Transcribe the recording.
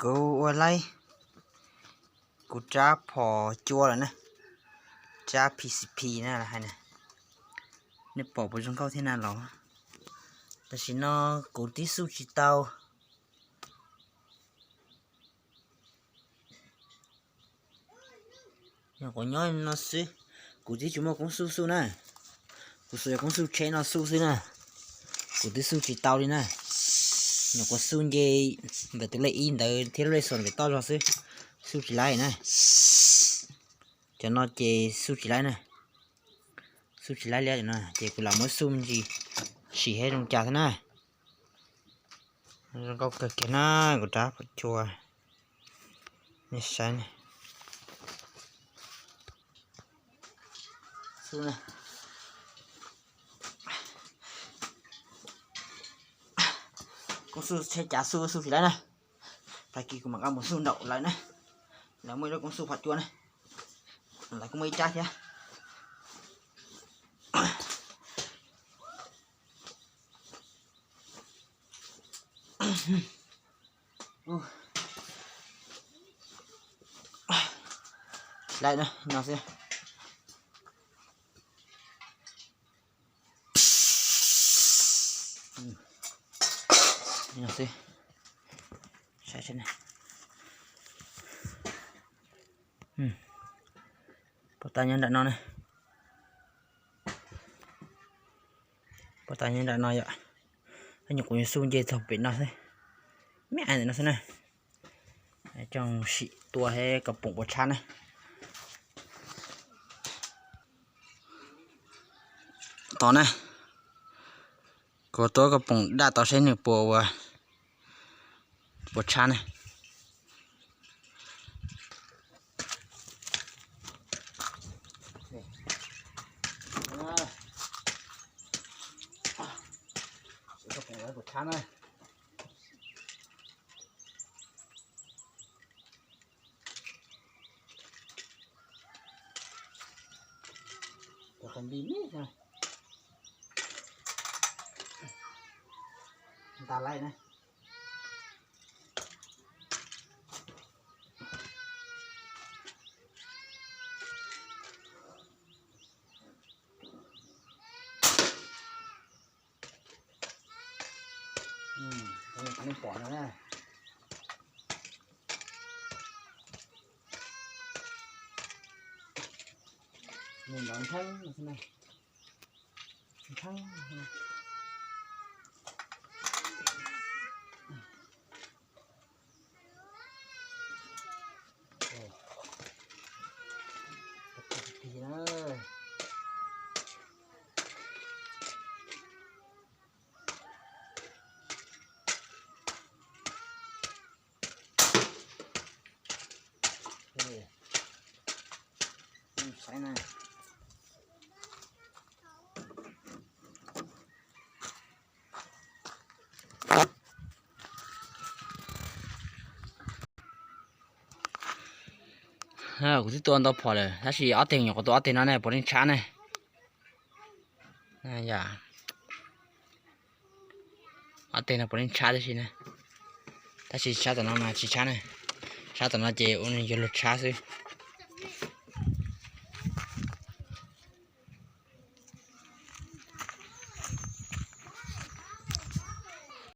Kuv ua laib kuv rab phom cua lawm na, rab P C P na hais na, nej pom puas zoo nkauj thiab na los? Tam sim no kuv twb xuj tsis tau. Nyuam qhuav nyob no xwb, kuv twb tsis muaj koob xuj xuj na. Kuv xuas cov koob xuj tsheb no xuj xwb na. Kuv twb xuj tsis tau li na. Nyuam qhuav xuj nce ntawm tus lej ib ntawd thiab lub lej xus pem toj zog xwb, xuj tsis laib na. Cov no ces xuj tsis laib na. Xuj tsis laib li no ces kuv lam muab xuj me ntsis sim seb zoo cas thiab na. Zoo nkauj kawg kiag na, kuv rab phom cua. Nej saib ne. Koob xuj tsheb cav xuj xuj tsis laib na. Tag kis kuv mam nqa mus xuj nraum lawv na. Lawv muaj ib lub koob xuj phom cua na. Lawv kuj muaj ib rab thiab. Tsis laib na, no xwb. No xwb. Saib seb na. Puas tau nyob nram no ne. Puas tau nyob nram no yom. Nyuam qhuav xuj nce txog pem no xwb. Me ntawm no xwb na. Coj sim tua seb koj poom puas tshab na. Tod na, kuv tua koj poom daj tod seb nws puas ua, puas tshab na. Puas tshab na. Nta laib na. Nej pom no na. Nws nrov ntheeb xwb na. Ntheeb. Tig na. Saib na. Kuv twb tua ntau phom lawm tab sis ob teg nyuam qhuav tua ob teg no ne puav leej tshab ne. Ob teg no puav leej tshab tib si na. Tab sis tshab tom no mas tsis tshab na. Tshab tom no ces ua nws yuav luag tshab xwb.